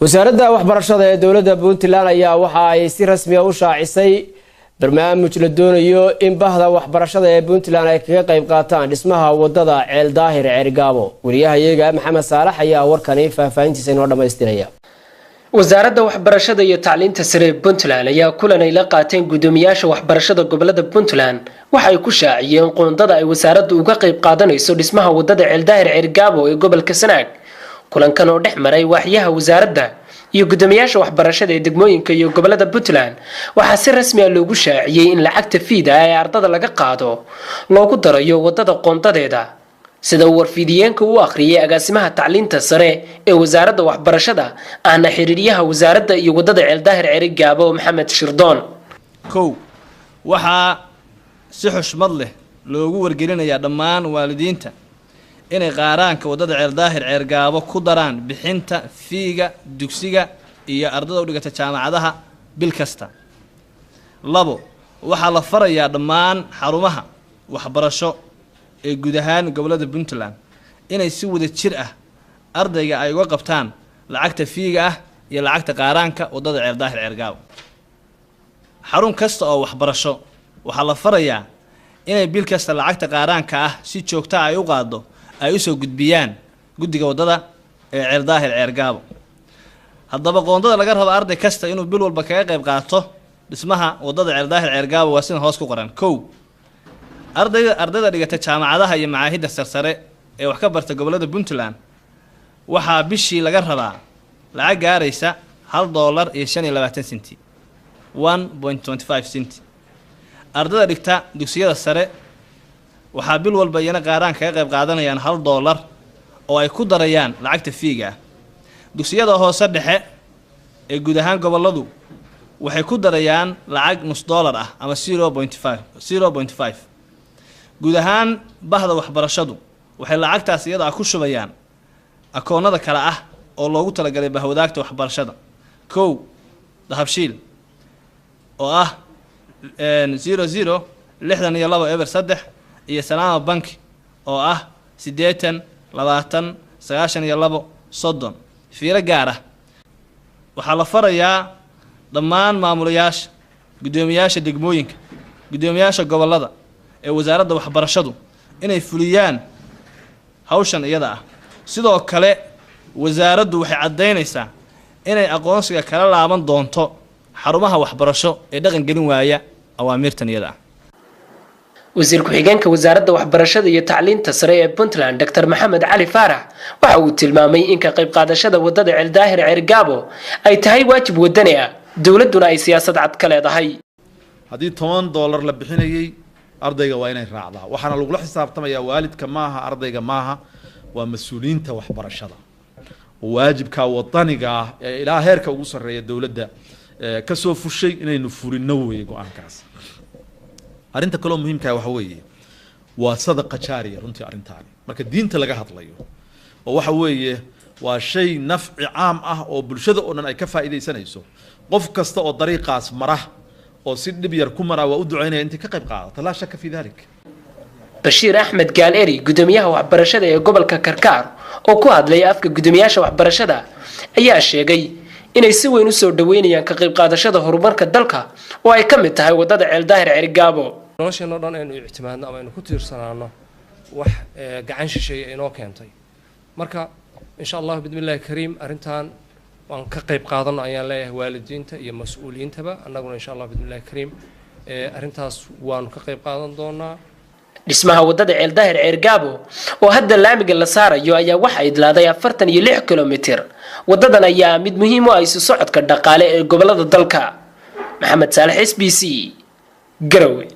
Wasaaradda waxbarashada ee dowladda Puntland ayaa waxa ay si rasmiya u shaacisay barnaamij la doonayo in bahda waxbarashada ee Puntland ay kaga qayb qaataan dhismaha wadada Ceel Daahir Ceergaabo. Wariyahayaga Maxamed Saalax ayaa warkani faahfaahintiisa inoo dhammaystiraya. Wasaaradda waxbarashada iyo tacliinta sare ee Puntland ayaa kulan ay la qaateen guddoomiyaasha waxbarashada gobolada Puntland waxa ay ku shaaciyeen qoondada ay wasaaraddu uga qayb qaadanayso dhismaha wadada Ceeldaahir Ceergaabo ee gobolka Sanaag. Kulankan oo dhex maray waaxyaha wasaaradda iyo guddoomiyaasha waxbarashada ee degmooyinka iyo gobolada Puntland waxaa si rasmi ah loogu shaaciyey in lacagta fiida ee ardada laga qaado loogu darayo wadada qoondadeeda, sida uu warfiidiyeenka u akhriyay agaasimaha tacliinta sare ee wasaaradda waxbarashada ahna xiriiryaha wasaaradda iyo wadada Ceeldaahir Cerigaabo, Maxamed Shirdoon. Kow, waxaa si xushmad leh loogu wargelinayaa dhammaan waalidiinta inay qaaraanka waddada Ceeldaahir Ceergaabo ku daraan bixinta fiiga dugsiga iyo ardada u dhigata jaamacadaha bil kasta. Labo, waxaa la farayaa dhammaan xarumaha waxbarasho ee guud ahaan gobolada Puntland inay si wada jir ah ardayga ay uga qabtaan lacagta fiiga ah iyo lacagta qaaraanka waddada Ceeldaahir Ceergaabo. Xarun kasta oo waxbarasho waxaa la farayaa inay bil kasta lacagta qaaraanka ah si joogta ay u qaado, ay usoo gudbiyaan guddiga waddada ee Ceeldaahir Ceergaabo. Haddaba, qoondada laga rabo arday kasta inuu bil walba kaga qayb qaato dhismaha waddada Ceeldaahir Ceergaabo waa sidan hoos ku qoran. Kow, ardayda dhigata jaamacadaha iyo macaahidda sarsare ee wax ka barta gobolada Puntland waxaa bishii laga rabaa lacag gaaraysa $1.25, 1.25 cent. Ardayda dhigta dugsiyada sare waxaa bil walba iyana qaaraan kaga qayb qaadanayaan $1 oo ay ku darayaan lacagta fiiga ah. Dugsiyada hoose dhexe ee guud ahaan goboladu waxay ku darayaan lacag nus dollar ah ama 0.5, 0.5. Guud ahaan bahda waxbarashadu waxay lacagtaas iyada ah ku shubayaan akoonada kale ah oo loogu talagalay bahwadaagta waxbarashada. Kow, Dahabshiil oo ah 006203, iyo Salaama Bank oo ah 80209230. Fiiro gaar ah, waxaa la farayaa dhammaan maamulayaasha, guddoomiyaasha degmooyinka, guddoomiyaasha gobolada ee wasaaradda waxbarashadu inay fuliyaan hawshan iyada ah. Sidoo kale wasaaraddu waxay caddaynaysaa inay aqoonsiga kala laaban doonto xarumaha waxbarasho ee dhaqan gelin waaya awaamiirtan iyada ah. Wasiir ku-xigeenka wasaaradda waxbarashada iyo tacliinta sare ee Puntland, Dr Maxamed Cali Faarax, waxa uu tilmaamay in ka qayb qaadashada wadada Ceeldaahir Ceergaabo ay tahay waajib wadani ah, dowladduna ay siyaasad cad ka leedahay. Haddii $10 la bixinayey, ardayga waa inay raacdaa. Waxaana lagula xisaabtamayaa waalidka maaha, ardayga maaha, waa mas-uuliyiinta waxbarashada. Waajibka wadaniga ah ee ilaa heerka ugu sarreeya dowladda kasoo fushay inaynu fulino weeye go-aankaas. Arrinta kaloo muhiimkaha waxa weeye waa sadaqa jaariya. Runtii arrintaani marka diinta laga hadlayo oo waxa weeye waa shay nafci caam ah oo bulshada oo dhan ay ka faa'iidaysanayso. Qof kasta oo dariiqaas mara oo si dhib yar ku maraa waa u ducaynaya intii ka qayb qaadata, laa shaka fi dalik. Bashiir Axmed Gaal Eri, guddoomiyaha waxbarashada ee gobolka Karkaar oo ku hadlaya afka guddoomiyaasha waxbarashada, ayaa sheegay inay si weyn usoo dhaweynayaan ka qayb qaadashada horumarka dalka oo ay ka mid tahay wadada Ceeldaahir Cerigaabo. Nolosheenoo dhan aynu ictimaadno ama aynu ku tiirsanaano wax gacan shisheeye inoo keentay. Marka insha Allahu bidmi Illahi kariim arrintan waan ka qayb qaadano ayaan leeyahay waalidiinta iyo mas-uuliyiintaba. Annaguna insha Allah bidmi Illahi kariim arrintaas waanu ka qayb qaadan doonaa. Dhismaha wadada Ceeldaahir Ceergaabo oo hadda laamiga la saarayo ayaa waxaa idlaaday 46 kilomitir. Wadadan ayaa mid muhiim u ah isu socodka dhaqaale ee gobolada dalka. Maxamed Saalax, SBC, Garowe.